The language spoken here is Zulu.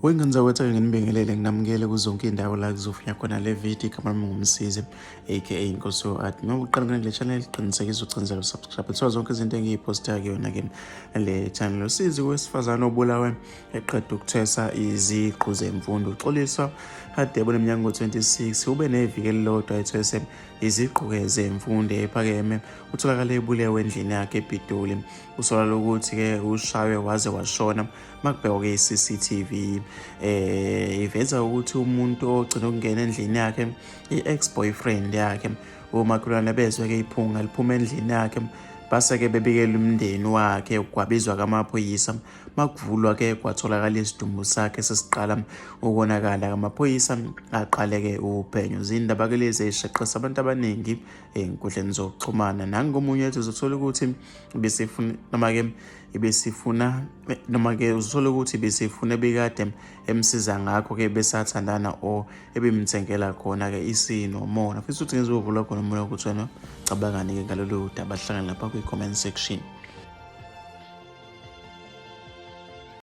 Wengane zakwethu, ake nginibingelele, nginamukele kuzonke iy'ndawo la kuzofunya khona le video. Igama lami nguMsizi, aka Inkosi yo-Art. Noma uqala ngene kule channel, qinisekisa ucinzela usubscribe, uthola zonke izinto engiyiphosta kuyona-ke le channel. Usizi wesifazane obulawe eqeda ukuthwesa iziqu zemfundo. Uxoliswa Hadebe oneminyaka ngo-26 ube neviki elilodwa ethwese iziqu-ke zemfundo ephakeme. Utholakale ebulewe endlini yakhe ePitoli. Usola lokuthi-ke ushaywe waze washona. Makubhekwa-ke i-CCTV, iveza ukuthi umuntu ogcina ukungena endlini yakhe i-ex-boyfriend yakhe. Omakhelwane bezwe-ke iphunga liphuma endlini yakhe, base-ke bebikela umndeni wakhe, kwabizwa kamaphoyisa. Makuvulwa-ke kwatholakala isidumbu sakhe sesiqala ukonakala. Amaphoyisa aqale-ke uphenyo. Zindaba-ke lezi ey'shaqisa abantu abaningi ey'nkundleni zokuxhumana. Nangomunye wethu uzothola ukuthi besifuna noma-ke ibesifuna noma-ke uzothola ukuthi besifuna ebikade emsiza ngakho-ke besathandana or ebimthengela khona-ke isinomona. Futhi ukuthi ngizovula khona umoya ukuthi wena cabangani-ke ngalolu daba. Hlangana lapha kwi-comment section.